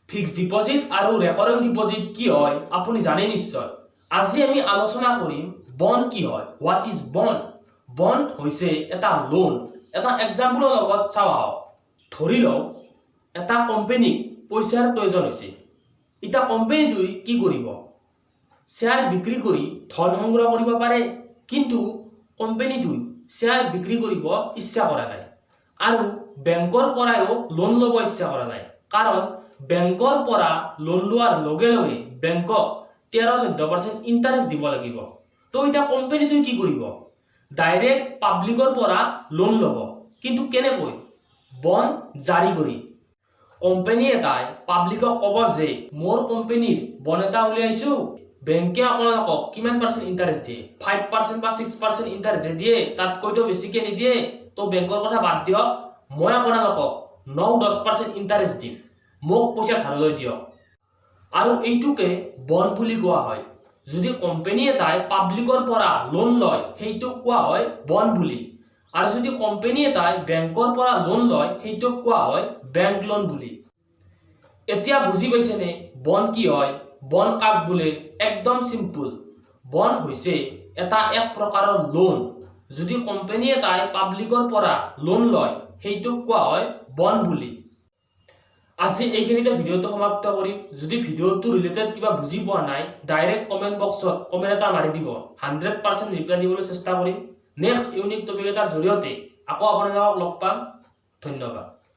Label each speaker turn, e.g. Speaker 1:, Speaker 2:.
Speaker 1: Fixed deposit আৰু recurring deposit কি হয়, আপুনি জানে নিশ্চয়। আজি আমি আলোচনা কৰিম বণ্ড কি হয়। What is bond? Bond হৈছে এটা লোন। এটা এক্সাম্পলৰ লগত চাওঁ আহক। ধৰি লওক, এটা কোম্পেনীক পইচাৰ প্ৰয়োজন হৈছে। এতিয়া কোম্পেনীটোৱে কি কৰিব? শ্বেয়াৰ বিক্ৰী কৰি ধন সংগ্ৰহ কৰিব পাৰে। কিন্তু কোম্পেনীটোৱে শ্বেয়াৰ বিক্ৰী কৰিব ইচ্ছা কৰা নাই আৰু বেংকৰ পৰাও লোন ল'ব ইচ্ছা কৰা নাই। কাৰণ বেংকৰ পৰা লোন লোৱাৰ লগে লগে বেংকক 13-14% ইণ্টাৰেষ্ট দিব লাগিব। তো এতিয়া কোম্পেনীটোৱে কি কৰিব? ডাইৰেক্ট পাব্লিকৰ পৰা লোন ল'ব। কিন্তু কেনেকৈ? বণ্ড জাৰি কৰি। কোম্পানী এটাই পাব্লিকক ক'ব যে মোৰ কোম্পানীৰ বণ্ড এটা উলিয়াইছোঁ, বেংকে আপোনালোকক কিমান পাৰ্চেণ্ট ইণ্টাৰেষ্ট দিয়ে? 5% বা 6% ইণ্টাৰেষ্ট দিয়ে, তাতকৈতো বেছিকৈ নিদিয়ে। তো বেংকৰ কথা বাদ দিয়ক, মই আপোনালোকক 9-10% ইণ্টাৰেষ্ট দিম, মোক পইচা ধাৰলৈ দিয়ক। আৰু এইটোকে বণ্ড বুলি কোৱা হয়। যদি কোম্পানী এটাই পাব্লিকৰ পৰা লোন লয়, সেইটোক কোৱা হয় বণ্ড বুলি। আৰু যদি কোম্পানী এটাই বেংকৰ পৰা লোন লয়, সেইটোক কোৱা হয় বেংক লোন বুলি। এতিয়া বুজি পাইছেনে বণ্ড কি হয়, বণ্ড কাক বোলে? একদম চিম্পুল। বণ্ড হৈছে এটা এক প্ৰকাৰৰ লোন। যদি কোম্পানী এটাই পাব্লিকৰ পৰা লোন লয়, সেইটোক কোৱা হয় বণ্ড বুলি। আজি এইখিনিতে ভিডিঅ'টো সমাপ্ত কৰিম। যদি ভিডিঅ'টো ৰিলেটেড কিবা বুজি পোৱা নাই, ডাইৰেক্ট কমেণ্ট বক্সত কমেণ্ট এটা মাৰি দিব। 100% ৰিপ্লাই দিবলৈ চেষ্টা কৰিম। নেক্সট ইউনিক টপিক এটাৰ জৰিয়তে আকৌ আপোনালোকক লগ পাম। ধন্যবাদ।